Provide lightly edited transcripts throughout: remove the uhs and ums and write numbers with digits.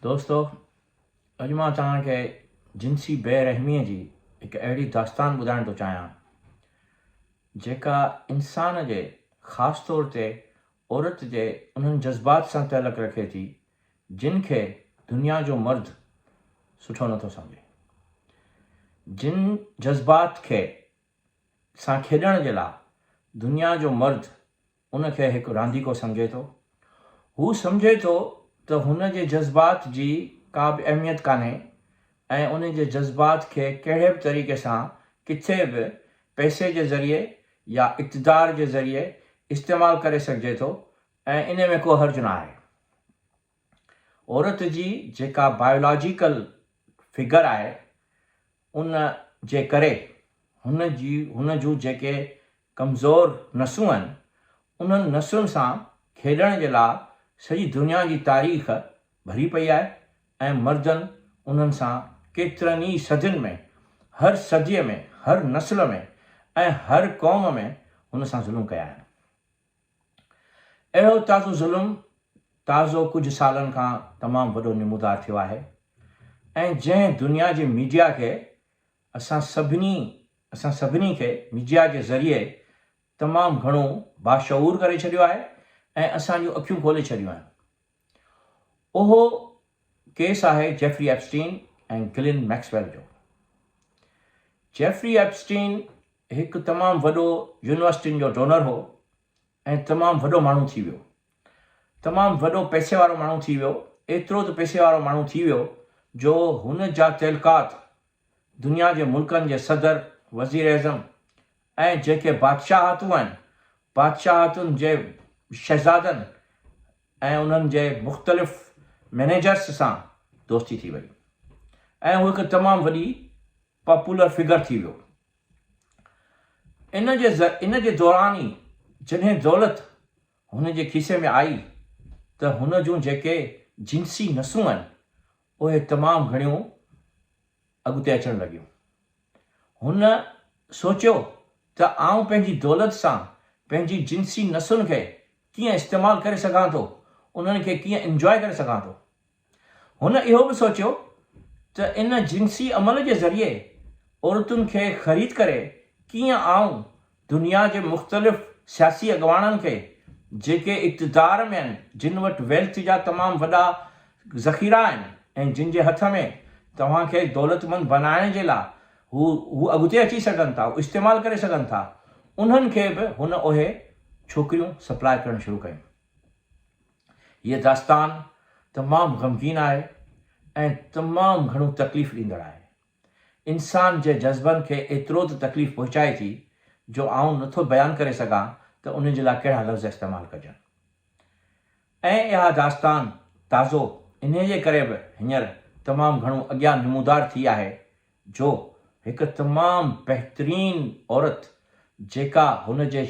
دوستو اڄ مان توهان کي جنسي بي رحميء جي هڪ اهڙي داستان ٻڌائڻ ٿو چاهيان جيڪا انسان جي خاص طور تي عورت جي انهن جذبات سان تعلق رکي ٿي جن کي دنيا جو مرد سٺو نٿو سمجهي. جن جذبات کي سان کيڏڻ جي لاء دنيا جو مرد ان کي هڪ رانديڪو سمجهي ٿو. هو سمجهي ٿو ته هن جي جذبات جي ڪا به اهميت ڪانهي ۽ ان جي جذبات کي ڪهڙي به طريقي سان ڪٿي به پئسي جي ذريعي يا اقتدار جي ذريعي استعمال ڪري سگهجي ٿو ۽ ان ۾ ڪو حرج نه آهي. عورت جي جيڪا بايولاجيڪل فگر آهي ان جي ڪري هن جي هن جون جيڪي ڪمزور نسون آهن انهن نسن سان کيڏڻ جي لاء سڄي دنيا جي تاريخ ڀري پئي آهي ۽ مردن انهن سان ڪيترن ئي صدين ۾ هر صديء ۾ هر نسل ۾ ۽ هر قوم ۾ هن سان ظلم ڪيا آهن. اهڙو تازو ظلم تازو ڪجهه سالن کان تمام وڏو نمودار ٿيو آهي ۽ جنهن دنيا جي ميڊيا کي اسان سڀني اسان سڀني کي ميڊيا جي ذريعي تمام گهڻو باشعور ڪري ڇڏيو آهي ۽ اسان جون اکيون کولي ڇڏيون آهن. اهو ڪيس آهي جيفري ايپسٽين ۽ گلين ميڪسويل جو. جيفري ايپسٽين هڪ تمام وڏو يونيورسٽين جو ڊونر هو ۽ تمام وڏو ماڻهو ٿي ويو. تمام وڏو پئسي وارو ماڻهو ٿي ويو. ايترو ته پئسي وارو ماڻهو ٿي ويو جو هن جا تعلقات دنيا جي ملڪن جي صدر، وزيراعظم ۽ جيڪي بادشاهتون آهن، بادشاهتن جي شهزادن ۽ انهن جي مختلف مئنيجرس سان دوستي ٿي وئي ۽ هو هڪ تمام وڏي پاپولر فگر ٿي ويو. ان جي ان جي دوران ئي جڏهن دولت هن جي کيسي ۾ آئي ته هن جون جيڪي جنسي نسون آهن اهي تمام گهڻيون اڳتي اچڻ لڳيون. هن سوچيو ته آئون پنهنجي دولت سان پنهنجي جنسي نسن کي ڪيئن استعمال ڪري سگهان ٿو، انهن کي ڪيئن انجواء ڪري سگهان ٿو. هن اهو به سوچيو ته ان جنسي عمل جي ذريعي عورتن کي خريد ڪري ڪيئن آئون دنيا جي مختلف سياسي اڳواڻن کي جيڪي اقتدار ۾ آهن، جن وٽ ويلٿ جا تمام وڏا ذخيرا آهن ۽ جن جي هٿ ۾ توهان کي دولتمند بنائڻ جي لاء هو هو اڳتي اچي سگهن ٿا، استعمال ڪري سگهن ٿا، انهن کي به هن اهي ڇوڪريون سپلاء ڪرڻ شروع ڪيون. هيء داستان تمام غمگين آهي ۽ تمام گهڻو تڪليف ڏيندڙ آهي. انسان جي جذبن کي ايترو ته تڪليف پهچائي ٿي جو آئون نٿو بيان ڪري سگهان ته ان جي لاء ڪهڙا لفظ استعمال ڪجن. ۽ اها داستان تازو انهيء جي ڪري به هينئر تمام گهڻو اڳيان نمودار ٿي آهي جو هڪ تمام بهترين عورت جيڪا هن جي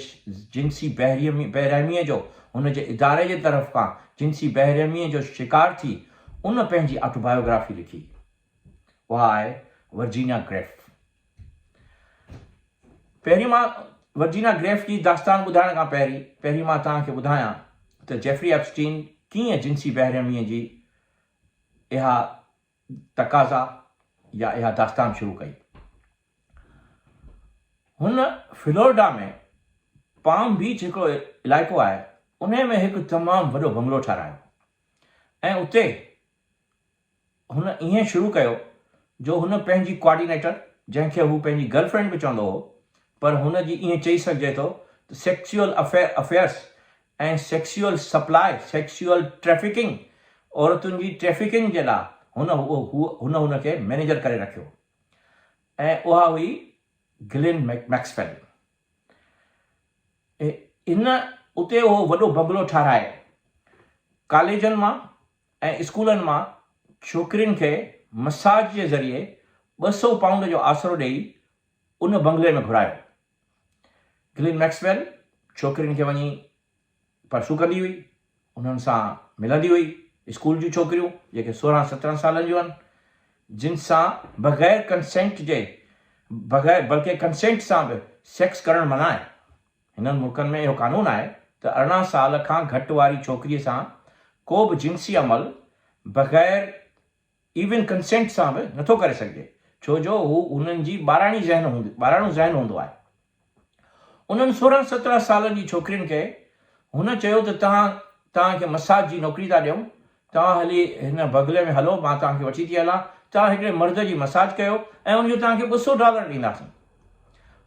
جنسي بيرحميء جو هن جي اداري جي طرف کان جنسي بيرحميء جو شڪار ٿي ان پنهنجي آٽوبايوگرافي لکي اها آهي ورجينيا گريف. پهرين مان ورجينا گريف جي داستان ٻڌائڻ کان پهرين پهرين مان توهان کي ٻڌايان ته جيفري ايپسٽين ڪيئن جنسي بيرحميء جي اها تقاضا يا اها داستان شروع ڪئي. هن فلوريڊا ۾ پام بيچ هڪڙو علائقو آهي انهي ۾ هڪ تمام وڏو بنگلو ٺهرايو ۽ اتي هن ائين شروع ڪيو جو هن پنهنجي ڪوآرڊينيٽر جنهن کي هو پنهنجي گرل فرينڊ به چوندو هو پر هن جي ائين چئي سگهجي ٿو ته sexual affairs ۽ sexual supply, sexual trafficking, عورتن جي ٽريفڪنگ جي لاء هن هن هن کي مئنيجر ڪري رکيو ۽ اها هئي گلين ميڪسويل. هن اتي اهو وڏو بنگلو ٺهرائي ڪاليجن مان ۽ اسڪولن مان ڇوڪرين کي مساج جي ذريعي 200 پائونڊ جو آسرو ڏيئي ان بنگلي ۾ گهرايو. گلين ميڪسويل ڇوڪرين کي وڃي پرسو ڪندي هئي، انهن سان ملندي هئي، اسڪول جون ڇوڪريون جيڪي سورهن سترهن سالن جون آهن، جن سان بغير ڪنسينٽ جي بغير بلڪه ڪنسينٽ سان به سيڪس ڪرڻ منع آهي. هنن ملڪن ۾ اهو قانون آهي ته 18 سال کان گهٽ واري ڇوڪريء سان ڪو به جنسي عمل بغير ايون ڪنسينٽ سان به نٿو ڪري سگهجي ڇو جو هو انهن جي ٻاراڻي ذهن هوندي ٻاراڻو ذهن هوندو آهي. انهن 16 17 سالن جي ڇوڪرين کي هن چيو ته توهان توهان کي مساج جي نوڪري ٿا ڏيون توهان هلي هن بغلي ۾ هلو مان توهان کي وٺي ٿي هلان توهان هڪڙي مرد جي مساج ڪيو ۽ ان جو توهان کي 200 ڊالر ڏينداسين.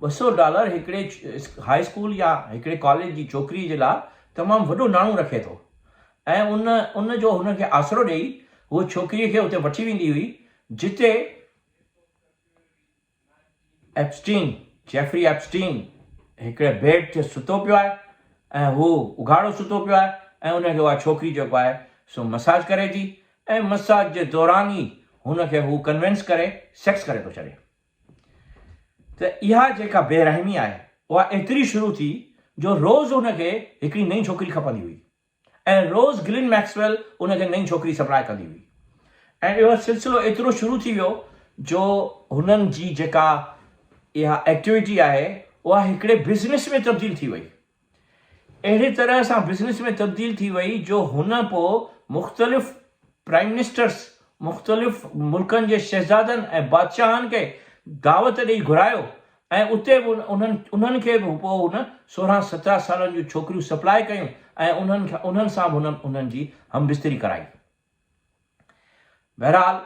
200 ڊالر هڪڙي هاء اسڪول يا هڪڙي ڪاليج جي ڇوڪري جي لاء تمام وڏو ناڻو رکي ٿو ۽ ان ان جو هن کي آسرو ڏيئي هوء ڇوڪريء کي اتي وٺي ويندي هئي جتي ايپسٽين، جيفري ايپسٽين، هڪڙي بيڊ تي ستو پيو آهي ۽ هو اگهاڙو ستو پيو آهي ۽ ان کي اها ڇوڪري جيڪو آهي سو مساج ڪري ٿي ۽ مساج جي دوران ئي هن کي هو ڪنوينس ڪري سيڪس ڪري ٿو ڇڏي. ته اها جيڪا بي رحمي آهي اها ايتري شروع ٿي جو روز هن کي هڪڙي نئين ڇوڪري کپندي هئي ۽ روز گلين ميڪسويل ان کي نئين ڇوڪري سپلاء ڪندي هئي ۽ اهو سلسلو ايترو شروع ٿي ويو جو هنن جي جيڪا اها ايڪٽيوٽي آهي اها هڪڙي بزنس ۾ تبديل ٿي وئي. اهڙي طرح سان بزنس ۾ تبديل ٿي وئي جو هن پوء مختلف پرائم منسٽرس، مختلف ملڪن جي شهزادن ۽ بادشاهن کي دعوت ڏئي گهرايو ۽ اتي به انهن انهن کي به پوء هن 16 17 سالن جون ڇوڪريون سپلاء ڪيون ۽ انهن انهن سان به هن انهن جي هم بستري ڪرائي. بهرحال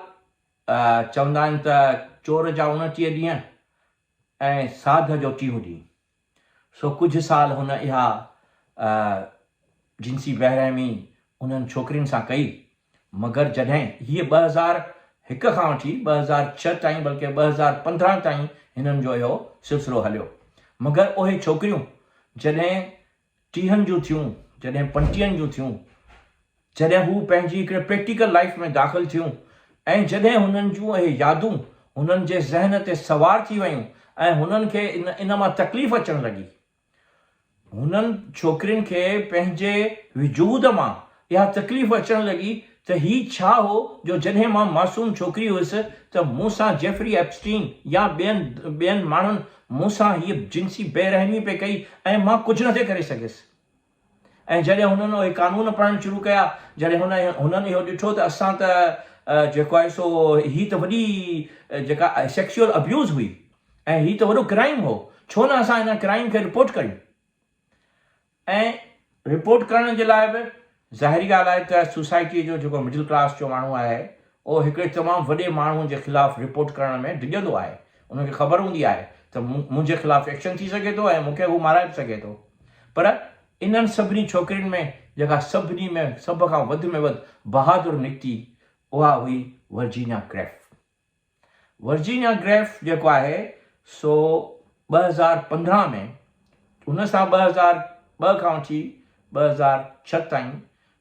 چوندا آهن ته چور جا 29 ڏينهن ۽ ساڌ جو ٽيهون ڏينهن. سو ڪجهه سال هن اها جنسي بيرحمي انهن ڇوڪرين سان ڪئي، مگر جڏهن هيء 2001 کان وٺي 2006 تائين بلڪه 2015 تائين هنن جو اهو سلسلو هليو، مگر اهي ڇوڪريون جڏهن ٽيهن جون ٿيون، جڏهن پنٽيهن جون ٿيون، جڏهن هو پنهنجي هڪڙي پريڪٽيڪل لائيف ۾ داخل ٿيون ۽ جڏهن هنن جون اهي يادون هنن جي ذهن تي سوار ٿي ويون ۽ هنن کي ان ان مان تڪليف اچڻ لڳي. هنن ڇوڪرين کي پنهنجي وجود مان اها تڪليف اچڻ لڳي ته هي ڇا هو جو جڏهن مان معصوم ڇوڪري هيس ته مون سان جيفري ايپسٽين يا ٻين ٻين ماڻهن مون سان هيء جنسي بي رحمي پئي ڪئي ۽ مان ڪجهه نه ٿي ڪري سگهيس. ۽ جڏهن هنن اهي قانون پڙهڻ شروع ڪيا، جڏهن هن هنن اهو ڏٺو ته اسان ته جيڪو آهي سو هي ته وڏي جيڪا سيڪسوئل ابيوز هئي ۽ هي ته وڏو ڪرائيم هو، ڇو نه اسان ان ڪرائيم کي رپورٽ ڪريون. ۽ رپورٽ ڪرڻ جي لاء به ظاهري ڳالهه آهي ته سوسائٽيء جو جيڪو مڊل ڪلاس جو ماڻهو آهي اهو هڪڙي تمام وڏي ماڻهوء جي خلاف رپورٽ ڪرڻ ۾ ڊڄندو آهي. ان کي خبر هوندي آهي ته منهنجي خلاف ايڪشن ٿي سگهي ٿو ۽ مون کي هو مارائي به سگهي ٿو. پر انهن سڀني ڇوڪرين ۾ جيڪا سڀني ۾ سڀ کان وڌ ۾ وڌ بهادر نڪتي اها هئي ورجينيا گريف. ورجينيا گريف جيڪو آهي سو 2015 ۾ هن سان 2002 کان وٺي 2006 تائين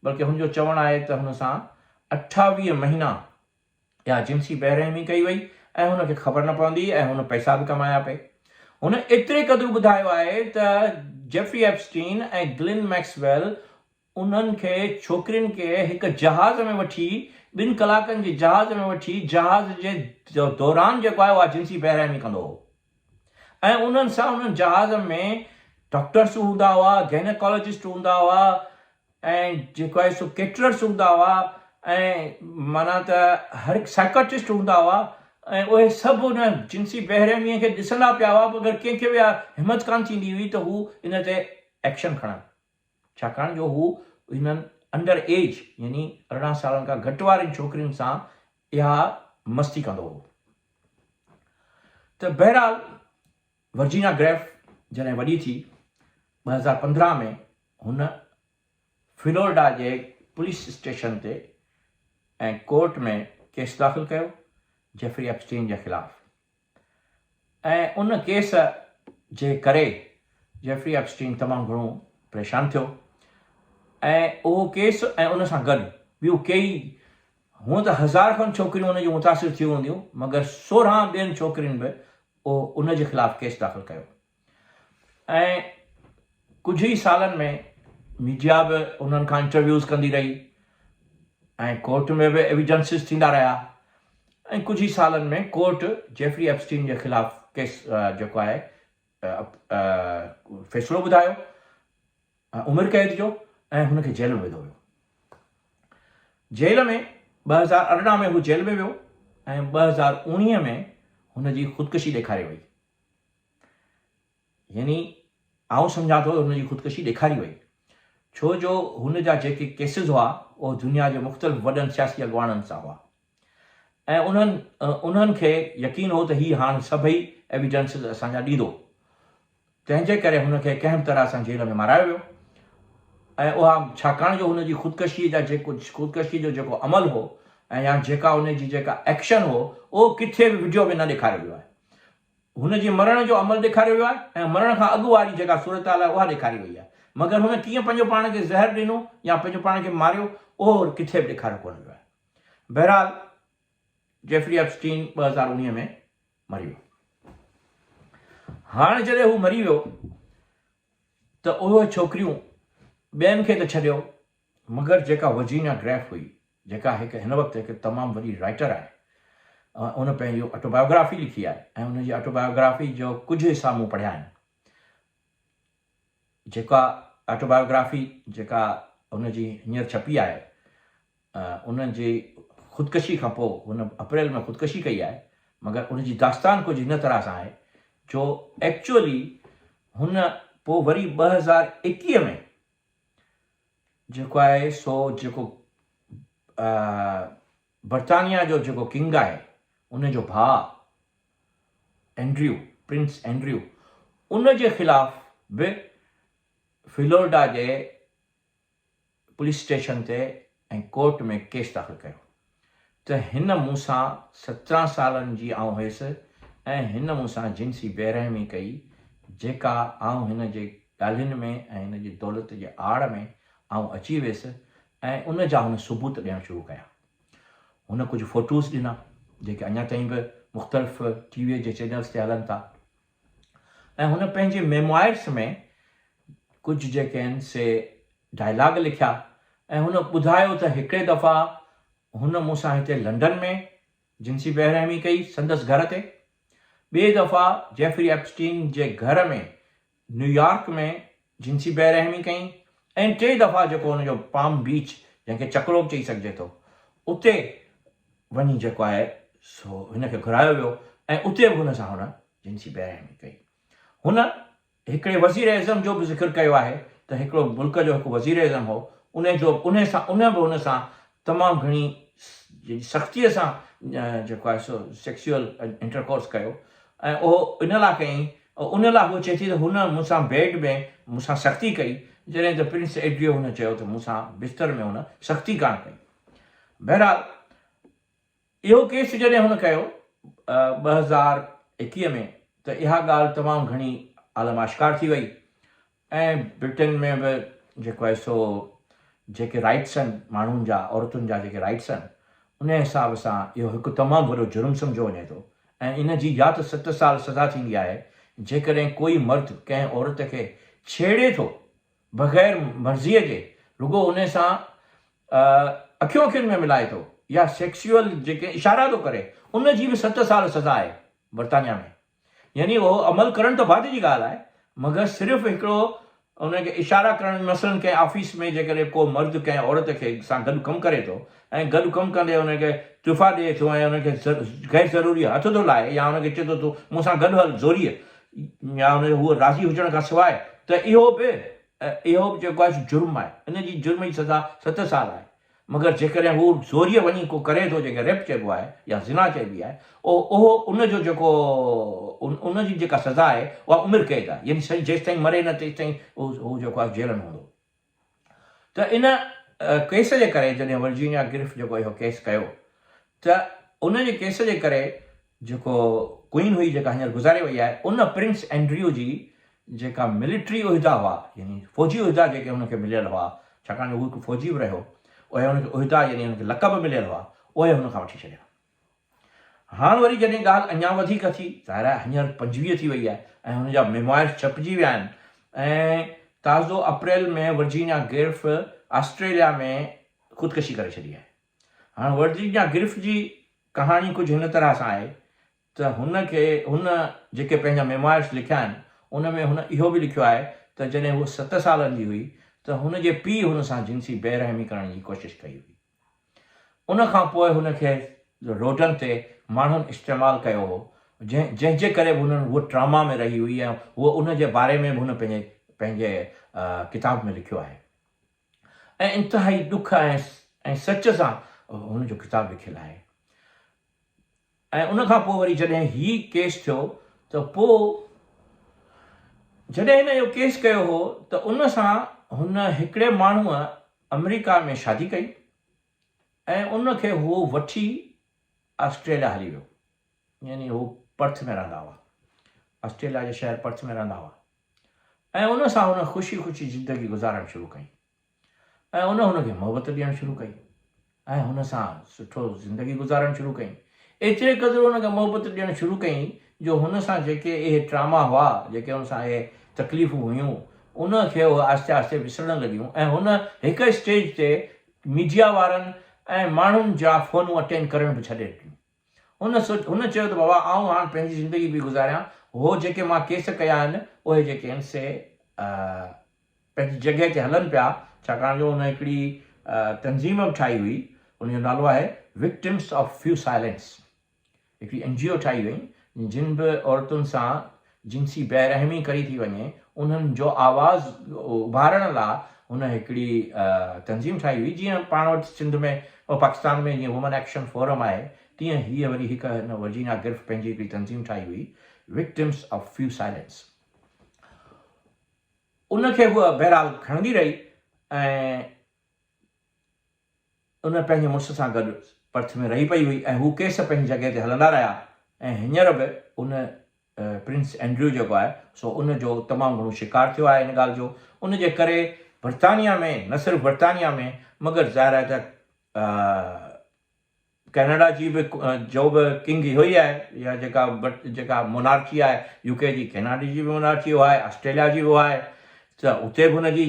بلڪه هن جو چوڻ آهي ته هن سان 28 مهينا اها جنسي بيرحمي ڪئي وئي ۽ هن کي خبر نه پوندي ۽ هن پئسا به ڪمايا پئي. هن ايتري قدر ٻڌايو آهي ته جيفري ايپسٽين ۽ گلين ميڪسويل انهن کي ڇوڪرين کي هڪ جهاز ۾ وٺي ٻن ڪلاڪن جي جهاز ۾ وٺي جهاز جي دوران جيڪو آهي اها جنسي بيرحمي ڪندو هو ۽ انهن سان انهن جهاز ۾ ڊاڪٽرس هوندا هئا گينيڪالاجسٽ هوندا هئا ۽ جيڪو آهي سو ڪيٽررس هوندا هئا ۽ معنيٰ ته هر هڪ سائيڪاٽرسٽ هوندا هئا ۽ اهي سڀ ان جنسي بيرحمي کي ڏسندا پيا هئا مگر ڪنهن کي به اها همت ڪانه ٿيندي هئي ته هو ان تي ايڪشن کڻن. ڇاڪاڻ جو هو هنن انڊر ايج يعني 18 سالن کان گهٽ وارين ڇوڪرين سان اها مستي ڪندو هو. ته بهرحال ورجينا گريف جڏهن وڏي ٿي 2015 ۾ هن فلوريڊا جي پوليس اسٽيشن تي ۽ ڪورٽ ۾ ڪيس داخل ڪيو جيفري ايپسٽين جي خلاف. ۽ ان ڪيس جي ڪري جيفري ايپسٽين تمام گهڻو پريشان ٿيو ۽ اهو ڪيس ۽ ان سان گڏ ٻيون ڪيئي هونء ته هزار کن ڇوڪريون ان جون متاثر ٿيون هونديون مگر 16 ٻين ڇوڪرين به اهو ان جي خلاف ڪيس داخل ڪيو ۽ ڪجهه ئي سالن ۾ ميڊيا به انهن کان انٽرويوز ڪندي رهي ۽ ڪورٽ ۾ به ايويڊنسز ٿيندا رهيا ۽ ڪجهه ئي سالن ۾ ڪورٽ جيفري ايپسٽين جي خلاف ڪيس جيڪو آهي فيصلو ٻڌايو عمر قيد جو ۽ هن کي جيل ۾ وڌو ويو. جيل ۾ 2018 ۾ هو جيل ۾ ويو ۽ 2019 ۾ هن جي خودڪشي ڏيکاري وئي. يعني آئون سمجهان ٿو هن جي خودڪشي ڏيکاري وئي ڇو جو هن جا جيڪي ڪيسز هئا اهي دنيا جي مختلف وڏن سياسي اڳواڻن سان هئا ۽ انهن انهن کي يقين هو ته هي هاڻ سڀئي ايويڊنسز اسان جا ڏيندو تنهن جي ڪري هن کي ڪنهن به طرح سان جيل ۾ مارايو ويو ۽ اها ڇاڪاڻ جو هن جي خودڪشي جا جيڪو خودڪشي جو جيڪو عمل هو ۽ يا جيڪا ان جي جيڪا ايڪشن هو اهو ڪٿي به وڊيو ۾ نه ڏيکاريو ويو آهي. هن جي مرڻ جو عمل ڏيکاريو ويو آهي ۽ مرڻ کان اڳ واري جيڪا صورتحال آهي اها ڏيکاري وئي آهي مگر هن ڪيئن پنهنجو پاڻ کي زهر ڏنو يا پنهنجو پاڻ کي ماريو اهو ڪٿي به ڏيکاريو ڪونه ويو آهي. بهرحال جيفري ايپسٽين 2019 ۾ مري ويو. هاڻ جڏهن هو مري ويو ته اهي ڇوڪريون ٻين کي ته ڇڏيو مگر جيڪا ورجينيا گريف هئي، جيڪا هڪ هن وقت هڪ تمام وڏي رائيٽر آهي، ان پنهنجي آٽوبايوگرافي لکي آهي ۽ ان جي آٽوبايوگرافي جو ڪجهه حصا مون پڙهيا آهن. جيڪا آٽوبايوگرافي جيڪا ان جي هينئر ڇپي آهي، ان جي خودڪشي کان پوء هن اپريل ۾ خودڪشي ڪئي آهي، مگر ان جي داستان ڪجهه هن طرح سان آهي جو ايڪچوئلي هن پوء وري 2021 ۾ جيڪو آهي سو جيڪو برطانيا جو جيڪو ڪنگ آهي ان جو ڀاء اينڊريو پرنس اينڊريو ان جي خلاف به فلورڊا جي پوليس اسٽيشن تي ۽ ڪورٽ ۾ ڪيس داخل ڪيو ته هن مون سان 17 سالن جي آئون هيس ۽ هن مون سان جنسي بيرحمي ڪئي جيڪا آئون هن جي ڳالهين ۾ ۽ هن جي دولت جي آڙ ۾ آئون اچي ويس ۽ ان جا هن ثبوت ڏيڻ شروع ڪيا. هن ڪجهه فوٽوز ڏنا جيڪي اڃا تائين به مختلف ٽي وي جي چينلز تي هلن ٿا ۽ هن پنهنجي ميموائرس ۾ ڪجهه جيڪي آهن سي ڊائلاگ لکيا ۽ هن ٻڌايو ته هڪڙي دفعا هن مون سان هتي لنڊن ۾ جنسي بيرحمي ڪئي سندس گهر تي، ٻئي دفعا جيفري ايپسٽين جي گهر ۾ نيويارڪ ۾ جنسي بيرحمي ڪئي ۽ ٽئين دفعا جيڪو هن جو پام بيچ جنهن کي چڪرو به چئي سگهجي ٿو اتي وڃي جيڪو آهي سو هن کي گهرايو ويو ۽ اتي به هن سان هن جنسي بيرحمي ڪئي. هن هڪڙي وزيراعظم جو به ذڪر ڪيو آهي ته هڪڙو ملڪ جو هڪ وزيراعظم هو ان جو ان سان ان به هن سان تمام گهڻي سختيء سان جيڪو آهي سو سيڪسيول انٽرڪورس ڪيو ۽ اهو ان لاء ڪيائين ان لاء هو چئي ٿي ته هن مون سان بيڊ ۾ مون سان سختي ڪئي جڏهن ته پرنس ايڊريو هن چيو ته مون سان بستر ۾ هن سختي ڪانه ڪئي بهرحال اهو ڪيس جڏهن هن ڪيو 2021 ۾ ته اها ڳالهه تمام گهڻي عالم آشڪار ٿي وئي ۽ برٽن ۾ به جيڪو آهي سو جيڪي رائٽس آهن ماڻهن جا عورتن جا جيڪي رائٽس آهن ان حساب سان اهو هڪ تمام وڏو جرم سمجهيو وڃي ٿو ۽ ان جي يا ته ست سال سزا ٿيندي آهي جيڪڏهن ڪوئي مرد ڪنهن عورت کي ڇيڙي ٿو بغير مرضيء جي رڳو انهي سان اکيون اکين ۾ ملائي ٿو يا سيڪسيول جيڪي اشارا ٿو ڪري ان جي به ست سال سزا آهي برطانيا ۾ يعني اهو عمل ڪرڻ ته بعد جي ڳالهه آهي مگر صرف هڪڙو ان کي اشارا ڪرڻ مثلا ڪنهن آفيس ۾ جيڪڏهن ڪو مرد ڪنهن عورت کي سان گڏ ڪم ڪري ٿو ۽ گڏ ڪم ڪندي ان کي تحفا ڏئي ٿو ۽ ان کي غير ضروري هٿ ٿو لائي يا ان کي چئي ٿو تون مون سان گڏ هل زوريء يا ان جو هوء راضي هجڻ کان سواء ته اهو به اهو به جيڪو آهي سو جرم آهي ان جي جرم جي سزا ست سال آهي مگر جيڪڏهن هو زوريء وڃي ڪو ڪري ٿو جنهن کي ريپ چئبو آهي يا زنا چئبي آهي اهو ان جو جيڪو ان جي جيڪا سزا آهي اها عمر قيد آهي يعني جيستائين مري نه تيستائين هو جيڪو آهي جيل ۾ هوندو. ته ان ڪيس جي ڪري جڏهن ورجينيا گرف جيڪو اهو ڪيس ڪيو ته ان جي ڪيس جي ڪري جيڪو ڪوئين هئي جيڪا هينئر گذاري وئي آهي ان پرنس اينڊريو جي جيڪا ملٽري عهدا هئا يعني فوجي عهدا جيڪي هن کي مليل هئا ڇاڪاڻ جو هو هڪ فوجي به رهيو اهي هن کي عهدا يعني هن کي لقب مليل هئا اهي هن کان وٺي ڇڏيا. هاڻ وري جڏهن ڳالهه اڃا وڌيڪ ٿي، ظاهر آهي هينئر 25 ٿي وئي آهي ۽ هن جا ميموائرز ڇپجي ويا آهن ۽ تازو اپريل ۾ ورجينيا گرف آسٽريليا ۾ خودڪشي ڪري ڇڏي آهي. هاڻ ورجينيا گرف جي ڪهاڻي ڪجهه هن طرح سان آهي ته هن کي هن جيڪي پنهنجا ميموائرز لکيا آهن ان ۾ هن اهو به لکيو آهي ته جڏهن هوء ست سالن جي هئي ته هن جي پيء هن سان جنسي بيرحمي ڪرڻ جي ڪوشش ڪئي هئي. ان کان پوء هن کي روڊن تي ماڻهن استعمال ڪيو هو جنهن جنهن جي ڪري به هنن هوء ٽراما ۾ رهي هئي ۽ هوء ان جي باري ۾ به هن پنهنجي پنهنجي ڪتاب ۾ لکيو آهي ۽ انتهائي ڏک ۽ ۽ سچ سان هن جو ڪتاب لکيل آهي ۽ ان کان پوء وري جڏهن هي ڪيس ٿيو ته پوء جڏهن هن اهو ڪيس ڪيو هو ته ان سان هن هڪڙي ماڻهوء آمريڪا ۾ شادي ڪئي ۽ ان کي هو وٺي آسٽريليا هلي ويو يعني هو پرٿ ۾ رهندا هئا آسٽريليا جي شهر پرٿ ۾ رهندا هئا ۽ ان سان هن خوشي خوشي زندگي گذارڻ شروع ڪئي ۽ ان هن کي محبت ڏيڻ شروع ڪئي ۽ هن سان سٺو زندگي گذارڻ شروع ڪئي. ايتري قدر هن کي محبت ڏيڻ شروع ڪئي جو هن سان جيڪي اهي ٽراما هئا، جيڪي هن سان اهي تڪليفون هيون، ان کي اهي آهستي آهستي وسرڻ لڳيون ۽ هن هڪ اسٽيج تي ميڊيا وارن ۽ ماڻهن جا فونون اٽينڊ ڪرڻ به ڇڏي ڏنيون. هن سوچ هن چيو ته بابا آئون هاڻ پنهنجي زندگي پئي گذاريان، هو جيڪي مان ڪيس ڪيا آهن، اهي جيڪي آهن سي پنهنجي جڳهه تي هلن پيا، ڇاڪاڻ جو هن هڪڙي تنظيم به ٺاهي هئي، ان جو نالو آهي وڪٽمس آف فيو سائلنس، هڪڙي اين جي او ٺاهي هئي، جن به عورتن سان جنسي بي رحمي ڪئي ٿي وڃي، انهن جو آواز اڀارڻ لا هن هڪڙي تنظيم ٺاهي هئي، جيئن پاڻ وٽ سنڌ ۾ پاڪستان ۾ جيئن وومن ايڪشن فورم آهي، تيئن هيء وري هڪ هن ورجينا گرف پنهنجي هڪڙي تنظيم ٺاهي هئي، وڪٽمس آف فيو سائلنس. ان کي هوء بهرحال کڻندي رهي ۽ ان پنهنجي مڙس سان گڏ پرٿ ۾ رهي پئي هئي ۽ هو ڪيس پنهنجي جڳهه تي هلندا رهيا ۽ هينئر به ان پرنس اينڊريو جيڪو آهي سو ان جو تمام گهڻو شڪار ٿيو آهي ان ڳالهه جو ان جي ڪري برطانيا ۾ نه صرف برطانيا ۾ مگر ظاهر آهي ته ڪئناڊا جي به جو به ڪنگ اهو ئي آهي يا جيڪا جيڪا مونارچي آهي يو ڪي جي ڪئناڊا جي به مونارچي اها آهي آسٽريليا جي به اها آهي ته اتي به هن جي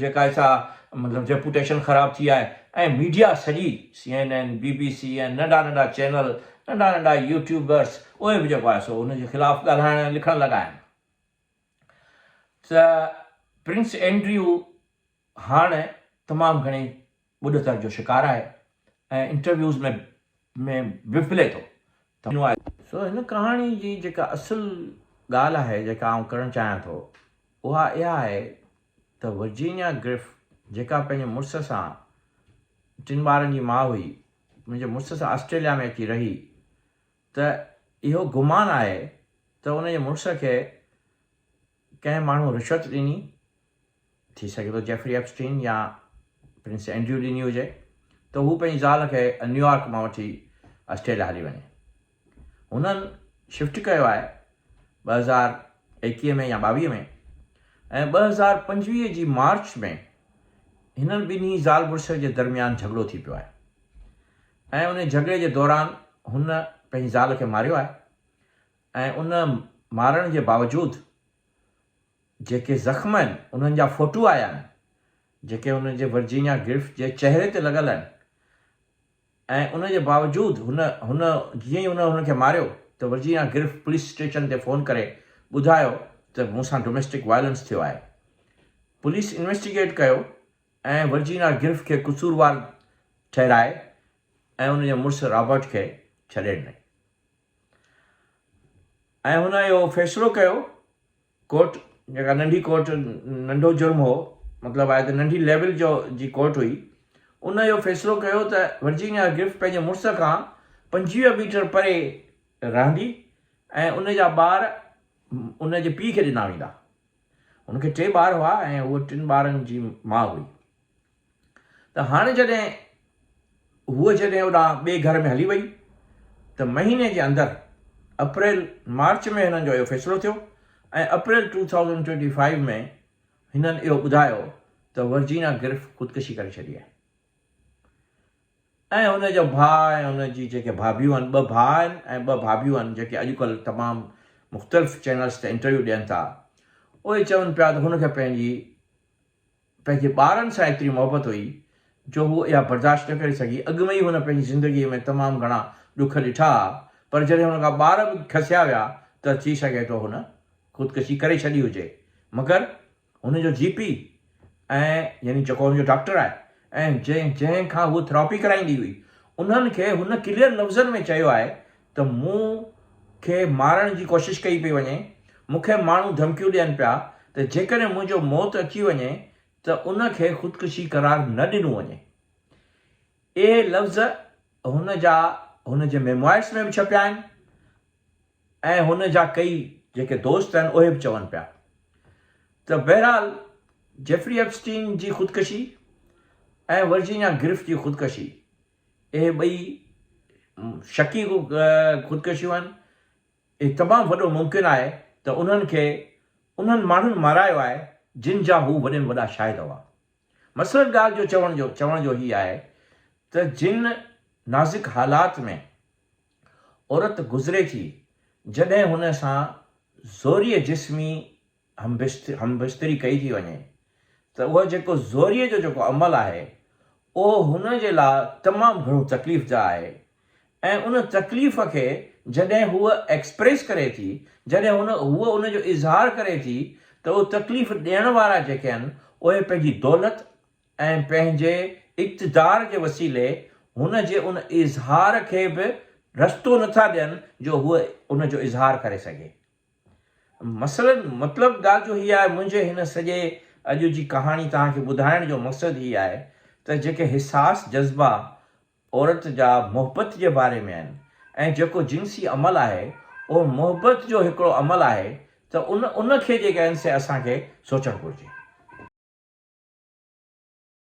جيڪا سا مطلب ريپوٽيشن خراب ٿي آهي ۽ ميڊيا سڄي C N N B B C ۽ ننڍا ننڍا چينل ننڍا ننڍا يوٽيوبرس اهي به جيڪو آهي سو ان جي خلاف ڳالهائڻ ۽ لکڻ لڳا آهن ته پرنس اينڊريو هاڻ تمام گهڻي ٻڏتر جو شڪار آهي ۽ انٽرويوز ۾ ۾ وڦلي ٿو ته. سو هن ڪهاڻي جي جيڪا اصل ڳالهه آهي جيڪا آئون ڪرڻ چاهيان ٿو اها اها آهي ته ورجينيا گرف جيڪا پنهنجي مڙس سان ٽن ٻارن جي ماء هئي پنهنجي مڙس سان آسٽريليا ۾ اچي رهي ته اهو گمان آهي ته ان جي مڙس کي ڪنهن ماڻهو رشوت ڏني، ٿي سگهي ٿو جيفري ايپسٽين يا پرنس اينڊريو ڏني هجي، ته هو پنهنجي زال کي نيويارڪ مان وٺي آسٽريليا هلي وڃي. هنن شفٽ ڪيو آهي 2021 ۾ يا 22 ۾ ۽ 2025 جي مارچ ۾ هنن ٻنهي زال مڙس جي درميان جهڳڙو ٿي پيو آهي ۽ ان جهڳڙي جي دوران هن پنهنجي زال کي ماريو آهي ۽ ان مارڻ جي باوجود جيڪي زخم آهن انهن جا فوٽو آيا آهن جيڪي هن جي ورجينيا گرف جي چهري تي لڳل آهن ۽ ان جي باوجود هن هن جيئن ئي هن هن کي ماريو ته ورجينيا گرف پوليس اسٽيشن تي فون ڪري ٻڌايو ته مون سان ڊوميسٽڪ وائلنس ٿيو آهي پوليس انويسٽيگيٽ ڪيو ۽ ورجينا گرف کي قصوروار ٺهرائي ۽ ان جي مڙس رابرٽ کي ڇڏي ڏنائين. ۽ هن اهو فيصلو ڪيو ڪورٽ جيڪا ننڍي ڪورٽ ننڍو جرم هو مطلب آهي ته ننڍي ليول جو جي ڪورٽ هئي ان اهو فيصلو ڪيو ته ورجينيا گرف پنهنجي مڙس کان 25 ميٽر پري رهندي ۽ ان جا ٻار ان جي پيء کي ڏنا ويندا هن کي ٽي ٻار هئا ۽ هوء ٽن ٻارن جي ماء هئي ته هاڻي جڏهن هوء جڏهن اوڏانهن ٻئي گهر ۾ هلي وئي ته مهيني جي اندر اپريل مارچ ۾ هنن جو اهو فيصلو ٿيو ۽ اپريل 2025 ۾ هنن اهو ٻڌايو ته ورجينا گرف خودڪشي ڪري ڇڏي آهي ۽ هن جو ڀاء ۽ هن جي جيڪي ڀاڀيون آهن ٻه ڀاء آهن ۽ ٻه ڀاڀيون آهن جيڪي اڄڪلهه تمام مختلف چينلز تي انٽرويو ڏين ٿا اهي چون پيا ته هن کي پنهنجي پنهنجي ٻارن سان ايتري محبت هئي جو هوء اها برداشت نه ڪري سگهي. اڳ ۾ ئي هن پنهنجي زندگيء ۾ تمام گهڻا ڏک ڏٺا ها، پر جڏهن هن کان ٻار به کسيا ويا ته ٿي سگهي ٿو هن خودڪشي ڪري ڇڏي هجي. مگر هن جو جي پي ۽ يعني جيڪو هن جو ڊاڪٽر آهي ۽ جنهن جنهن کان هوء ٿراپي ڪرائيندي هئي، انهن کي هن ڪليئر لفظن ۾ چيو آهي ته مون کي مارڻ جي ڪوشش ڪئي پئي وڃي، مون کي ماڻهو ڌمڪيون ڏين پيا ته جيڪڏهن منهنجو موت اچي وڃي ته ان کي خودڪشي قرار نه ڏنو وڃي. اهي لفظ هن جا هن جي ميموائرس ۾ به ڇپيا آهن ۽ هن جا ڪئي جيڪي دوست آهن اهي به چون پيا ته بهرحال جيفري ايپسٽين جي خودڪشي ۽ ورجينيا گرف جي خودڪشي اهي ٻئي شڪي خودڪشيون آهن. اهي تمام وڏو ممڪن آهي ته انهن کي انهن ماڻهن مارايو آهي جن جا هو وڏي ۾ وڏا شاهد هئا. مثلاً ڳالهه جو چوڻ جو چوڻ جو هي آهي ته جن نازڪ حالات ۾ عورت گذري ٿي جڏهن هن سان زوريء جسمي همبستري ڪئي ٿي وڃي ته اهو جيڪو زوريء جو جيڪو عمل آهي اهو هن جي لاء تمام گهڻو تڪليف ده آهي ۽ ان تڪليف کي جڏهن هوء ايڪسپريس ڪري ٿي، جڏهن هن هوء ان جو اظهار ڪري ٿي ته اهو تڪليف ڏيڻ وارا جيڪي آهن اهي پنهنجي دولت ۽ پنهنجي اقتدار جي وسيلي هن جي ان اظهار کي به رستو نٿا ڏين جو هوء ان جو اظهار ڪري سگهي. مثلاً مطلب ڳالهه جو هي آهي منهنجي هن سڄي اڄ جي ڪهاڻي توهان کي ٻڌائڻ جو مقصد هي آهي ته جيڪي حساس جذبا عورت جا محبت جي باري ۾ آهن ۽ جيڪو جنسي عمل آهي اهو محبت جو هڪڙو عمل آهي ته ان ان کي جيڪي آهن سي اسان کي سوچڻ گهرجي.